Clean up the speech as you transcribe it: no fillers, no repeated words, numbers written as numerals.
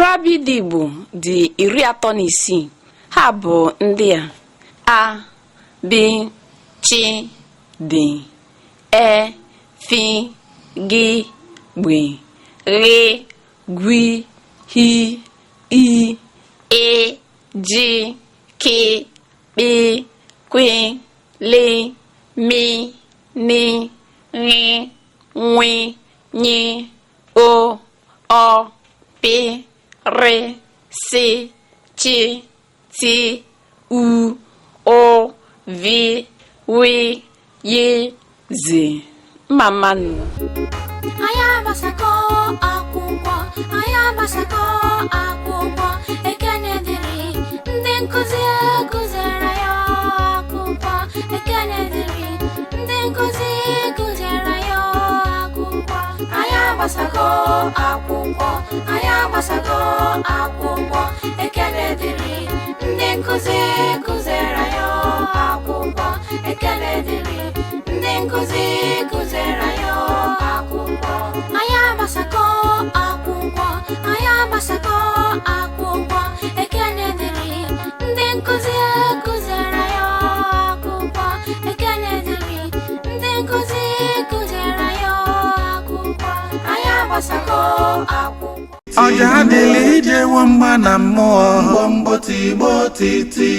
Mkpụrụ abịdịị Igbo dị 36. Ha bụ ndị a: A, B, Ch, D, E, F, G, Gb, Gh, Gw, H, I, Ị, J, K, Kp, Kw, L, M, N, Ṅ, Nw, Ny, O, Ọ, P, R, S, Ch, T, U, Ụ, V, W, Y, Z. Mma mma nụ. Anyị agbasakọ akwụkwọ, anyị agbasakọ akwụkwọ. Ekene dịrị ndị nkụzi kụziere ya akwụkwọ. Ekene dịrị ndị nkụzi kụziere ya akwụkwọ. Anyị agbasakọ akwụkwọ, anyị agbasakọ akwụkwọ. Ekene dịrị ndị nkụzi kụziere ya akwụkwọ. Ekene dịrị ndị nkụzi kụziere ya akwụkwọ. Anyị agbasakọ akwụkwọ, anyị agbasakọ akwụkwọ. Ekene dịrị ndị nkụzi kụziere ya akwụkwọ. Ekene dịrị ndị nkụzi kụziere ya akwụkwọ. Anyị agbasakọ akwụkwọ. Ọja adịla ijewo mgba na mmụọ. Mgbọmgbọ tigbo titi.